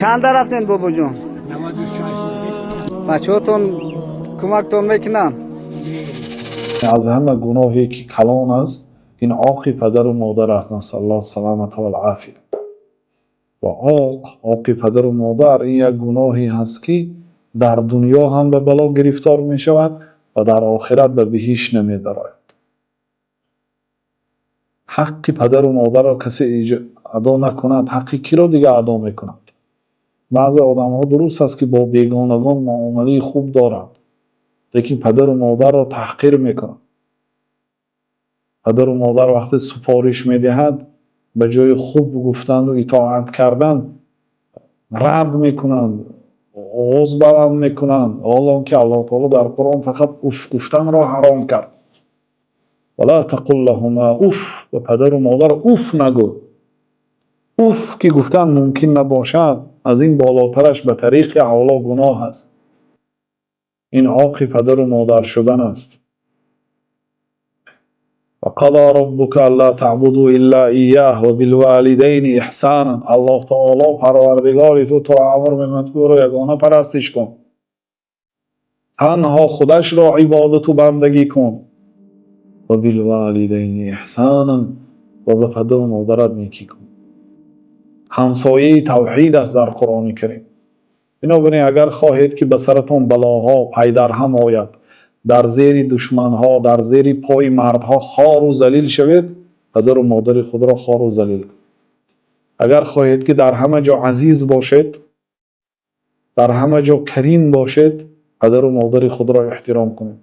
Чанда рафтен, бобоҷон? 96. Бачаҳотон кӯмактон мекунанд? Аз ҳама гуноҳе ки калон аст, ин оқи падару модар аст. نسأل الله السلامة والعافية. Ва оқи падару модар, ин як гуноҳе ҳаст, ки дар дунё ҳам ба бало гирифтор мешавад ва дар охират ба биҳишт намедарояд. Ҳаққи падару модарро касе адо накунад, ҳаққи киро дига адо мекунад? Баъзе одамҳо, дуруст аст, ки бо бегонагон муомилаи хуб доранд, лекин падару модарро таҳқир мекунанд. Падару модар вақте супориш медиҳад, ба ҷои хуб гуфтану итоат кардан рад мекунанд, овоз баланд мекунанд, ҳол он ки Аллоҳ таоло дар Қуръон фақат уф гуфтанро ҳаром кард. ولا تقل لهما أف. Ба падару модар уф нагӯ. Уф ки гуфтан мумкин набошад, аз ин болотараш ба тариқи авло гуноҳ аст. Ин оқи падару модар шудан аст. وقضى ربك ألا تعبدوا إلا إياه وبالوالدين إحسانا. Аллоҳ таоло, Парвардигори ту, туро амр мекунад, ки ӯро ягона парастиш кун, танҳо худашро ибодату бандагӣ кун. وبالوالدين إحسانا. Ва ба падару модарат некӣ кун. Ҳамсояи тавҳид аст дар Қуръони Карим. Бинобар ин, агар хоҳед, ки ба саратон балоҳо пайдарҳам ояд, дар зери душманҳо, дар зери пои мардҳо хору залил шавед, падару модари худро хору залил кунед. Агар хоҳед, ки дар ҳама ҷо азиз бошед, дар ҳама ҷо карим бошед, падару модари худро эҳтиром кунед.